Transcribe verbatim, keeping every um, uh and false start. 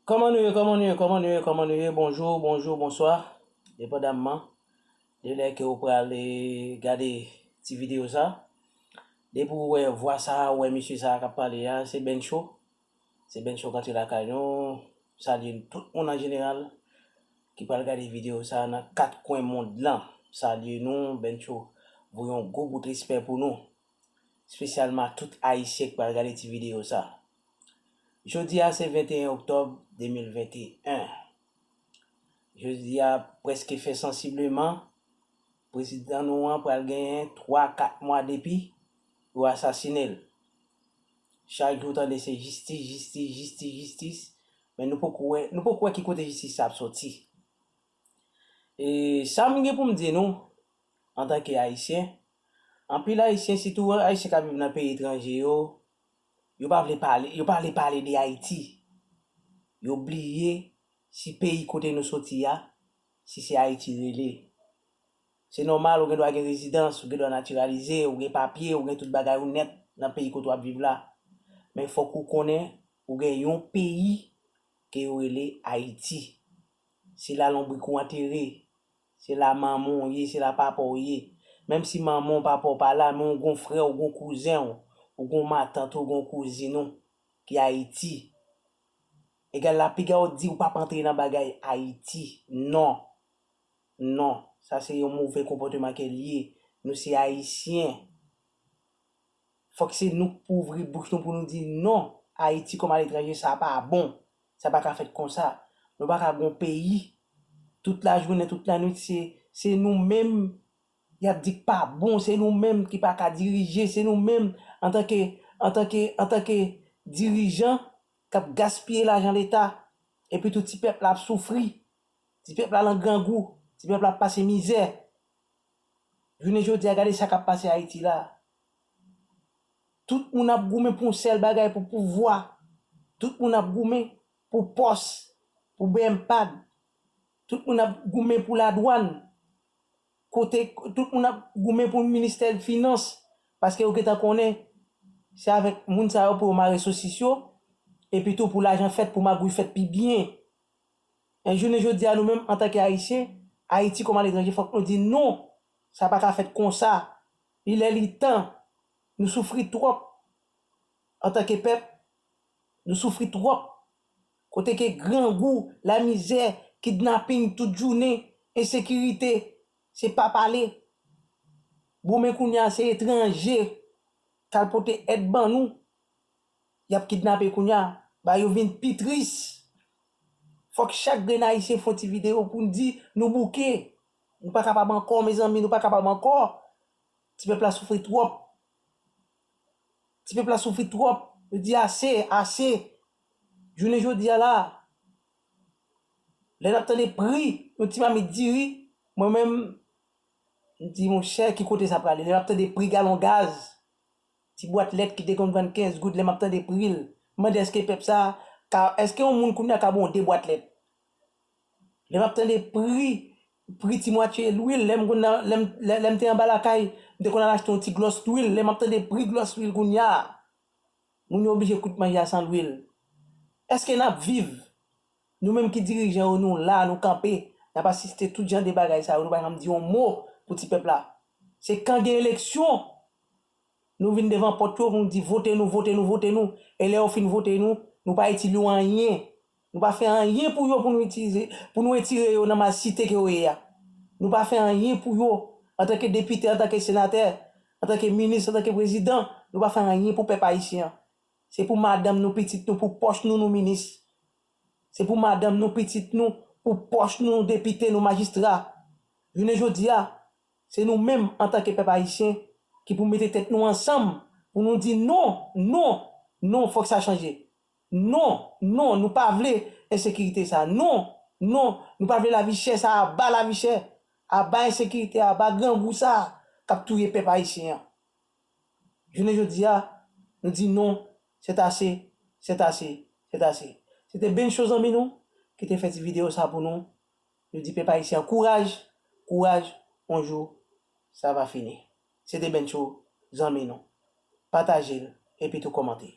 Kòman nou ye, kòman nou ye, kòman nou ye, kòman nou ye? Bonjou, bonjou, bonswa, depandamman de lè ke ou prale gade ti videyo sa. Depi ou wè vwa sa, ou wè mesye sa k ap pale a, se Bencho. Se Bencho k antre lakay nou. Salye tout moun an jeneral ki pral gade videyo sa nan kat kwen mond lan. Salye nou, Bencho voye yon gwo bout respè pou nou. Espesyalman tout Ayisyen k pral gade ti videyo sa. Jodi a se venteyen oktòb de mil venteyen. Jodi a prèske fè sansibleman, prezidan nou an pral genyen twa, kat mwa depi yo asasinen l. Chak jou w tande se jistis, jistis, jistis, jistis, men nou poko wè, nou poko wè ki kote jistis sa ap soti. E sa m gen pou m di nou, antanke Ayisyen, anpil Ayisyen, sitou Ayisyen k ap viv nan peyi etranje yo, yo pa vle pale, yo pa vle pale de Ayiti. Yo bliye si peyi kote nou soti a, si se Ayiti rele. Se nòmal, ou gen dwa gen rezidans, ou gen dwa natiralize, ou gen papye, ou gen tout bagay ou nèt nan peyi kote w ap viv la. Men fòk ou konnen, ou gen yon peyi ke yo rele Ayiti. Se la lonbrik ou antere. Se la manman w ye, se la papa w ye. Menm si manman w, papa w pa la, men w gon frè w, gon kouzen w, ou gon matant ou, gon kouzin ou ki Ayiti. Egal la, piga w di ou p ap antre nan bagay Ayiti. Non. Non. Sa se yon move konpòteman ke l ye. Nou se Ayisyen. Fòk se nou k pou ouvri bouch nou pou nou di non, Ayiti kòm aletranje, sa pa bon. Sa pa ka fèt konsa. Nou pa ka gon peyi. Tout lajounen, tout lannuit, se, se nou menm y ap di k pa bon, se nou menm ki pa ka dirije, se nou menm antanke, antanke, antanke dirijan k ap gaspiye lajan Leta. Epi tou ti pèp la ap soufri. Ti pèp la nan grangou. Ti pèp la ap pase mizè. Jounen jodi a, gade sa k ap pase Ayiti la. Tout moun ap goumen pou yon sèl bagay, pou pouvwa. Tout moun ap goumen pou pòs, pou B M pad. Tout moun ap goumen pou ladwàn. Kote, tout moun ap goumen pou ministè finans. Paske yo gentan konnen, se avèk moun sa yo pou yo mare sosis yo. Epi tou pou lajan fèt, pou magouy fèt pi byen. Men jounen jodi a, nou menm, antanke Ayisyen, Ayiti kòm aletranje, fòk nou di non, sa pa ka fèt konsa. Li lè, li tan. Nou soufri twòp antanke pèp. Nou soufri twòp. Kote ke grangou, lamizè, kidnaping tout jounen, ensekirite, se pa pale. Bon, men kounye a, se etranje k al pote èd ban nou. Y ap kidnape kounye a, ba yo vin pi tris. Fòk chak grenn Ayisyen fè yon ti videyo pou n di nou bouke. Nou pa kapab ankò, mezanmi, nou pa kapab ankò. Ti pèp la soufri twòp. Ti pèp la soufri twòp. Yo di ase, ase. Jounen jodi a la, lè n ap tande pri yon ti mamit diri, mwen menm, m di, monchè, ki kote sa prale? Lè n ap tande pri galon gaz, ti bwat lèt ki te konn vann kenz goud, lè m ap tande pri l, m mande èske pèp sa ka, èske yon moun kounye a ka ba w de bwat lèt? Lè m ap tande pri, pri ti mwatye lwil, lè m konn, lè m, lè, lè m te anba lakay, m te konn al achte yon ti glòs lwil, lè m ap tande pri glòs lwil kounye a, moun yo oblije kwit manje a san lwil. Èske n ap viv? Nou menm ki dirijan yo, nou la, nou kanpe, n ap asiste tout jan de bagay sa yo, nou pa janm di yon mo pou ti pèp la. Se kan gen eleksyon, nou vin devan pòt yo pou nou di, vote nou, vote nou, vote nou. E lè yo fin vote nou, nou pa itil yo anyen. Nou pa fè anyen pou yo, pou nou itilize, pou nou etire yo nan malsite ke yo ye a. Nou pa fè anyen pou yo. Antanke depite, antanke senatè, antanke minis, antanke prezidan, nou pa fè anyen pou pèp ayisyen an. Se pou madanm nou, pitit nou, pou pòch nou, nou minis. Se pou madanm nou, pitit nou, pou pòch nou, nou depite, nou majistra. Jounen jodi a, se nou menm, antanke pèp ayisyen, ki pou mete tèt nou ansanm, pou nou di non, non, non, fòk sa chanje. Non, non, nou pa vle ensekirite sa. Non, non, nou pa vle lavi chè sa. Aba lavi chè, aba ensekirite, aba grangou sa k ap touye pèp ayisyen an. Jounen jodi a, nou di non, c'est assez, c'est assez, c'est assez. Se te Bencho zanmi nou ki te fè ti videyo sa pou nou. Nou di pèp ayisyen an kouraj, kouraj, yon jou sa va fini. Se te Bencho zanmi nou. Pataje l epi tou kòmante.